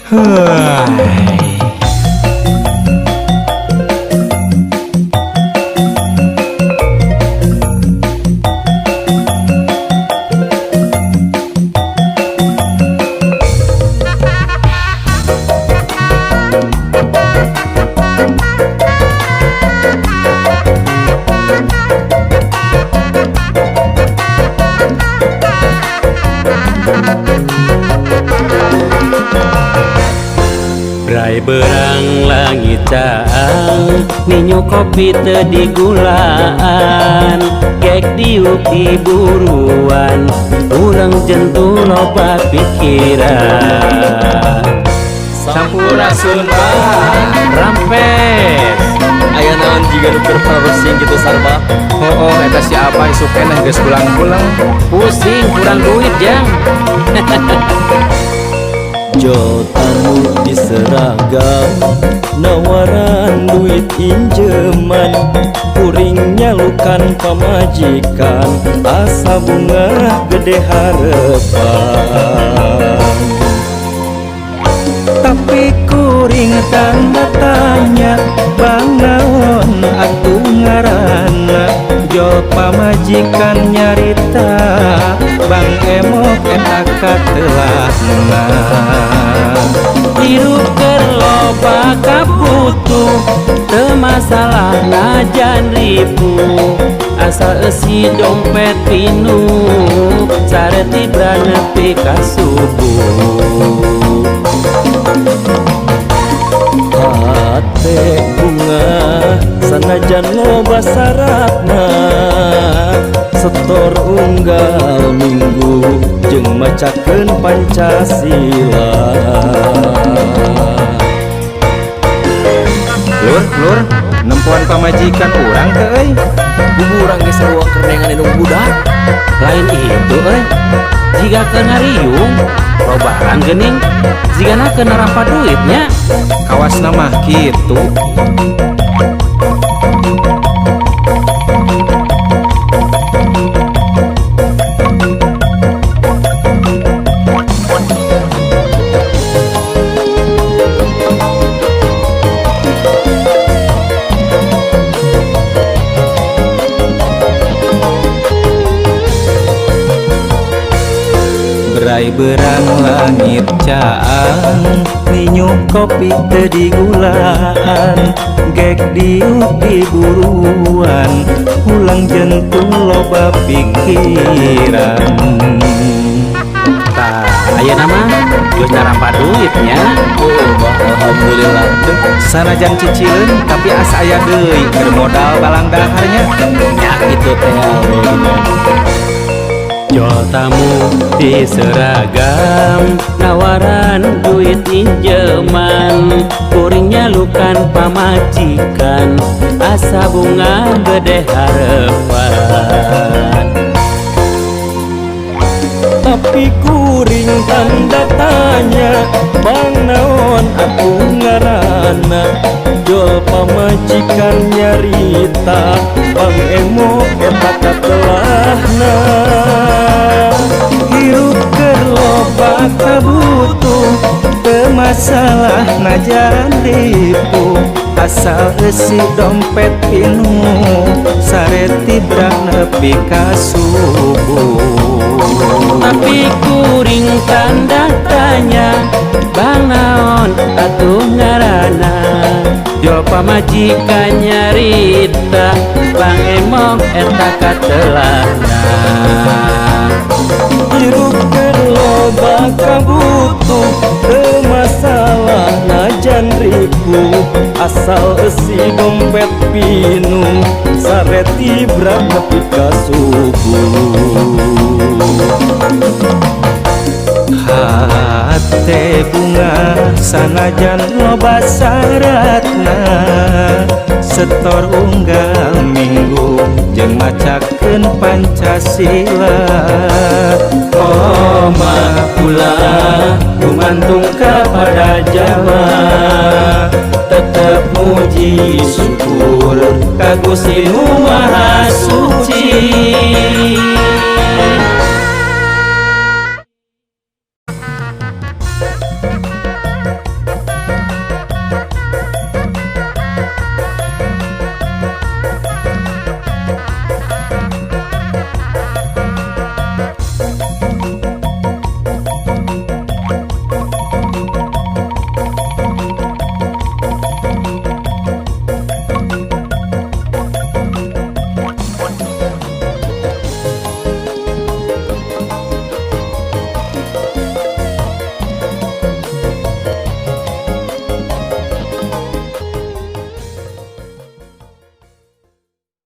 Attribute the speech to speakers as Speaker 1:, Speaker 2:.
Speaker 1: Hai. Bray berang langit caang, ninyu kopi teu digulaan, gek diuk di buruan, ulang jentu loba pikiran.
Speaker 2: Sampurasun, Bah.
Speaker 1: Rampes.
Speaker 2: Aya naon jiga nu keur parusing gitu, Sarma?
Speaker 3: Oh, eta si apa isuk keneh geus pulang-pulang.
Speaker 1: Pusing kurang duit, Jang.
Speaker 2: Jol tamu di seragam, nawaran duit injeman, kuring nyalukan pamajikan, asa bunga gede harepan.
Speaker 4: Tapi kuring tanda tanya, bang naon atuh ngaranna? Jol pamajikan nyarita, bang emok eta katelahna.
Speaker 1: Hirup keur loba kabutuh, teu masalah najan ribu, asal eusi dompet pinuh, sareti nepi ka subuh.
Speaker 2: Hate bunga sanajan loba saratna, setor unggal minggu jeung macakeun Pancasila.
Speaker 3: Lur, lur, nempoan pamajikan urang teu euy?
Speaker 2: Buburang ge sarua keur neangan indung budak.
Speaker 1: Lain itu euy, jiga keur ngariung robaan geuning, jigana keur narampa duitnya.
Speaker 3: Kawasna mah kitu.
Speaker 4: Bray berang langit caang, ninyu kopi teu digulaan, gek diuk di buruan, pulang jentu loba pikiran.
Speaker 1: Tah, ayeuna mah geus narampa duitnya.
Speaker 2: Oh bah, alhamdulillah.
Speaker 3: Sanajan cicileun tapi asa aya deui keur modal balang daharnya.
Speaker 2: Nya kitu teh we geuning.
Speaker 1: Jol tamu di seragam, nawaran duit injeman, kuring nyalukan pamajikan, asa bunga gede harepan.
Speaker 2: Tapi kuring tanda tanya, bang naon atuh ngaranna? Jol pamajikan nyarita, bang emok eta katelahna.
Speaker 4: Hirup keur loba kabutuh, teu masalah najan ripuh, asal eusi dompet pinuh, sareti brang nepi ka subuh.
Speaker 1: Tapi kuring tanda tanya, bang naon atuh ngaranna? Jol pamajikan nyarita, bang emok eta katelahna.
Speaker 2: Hirup keur loba kabutuh, teu masalah najan ripuh, asal eusi dompet pinuh, sareti brang nepi ka subuh.
Speaker 4: Hate bunga sanajan loba saratna, setor unggal minggu jeung macakeun Pancasila.
Speaker 1: Koma ulah gumantung kepada jalma, tetep muji syukur ka Gusti Nu Maha Suci.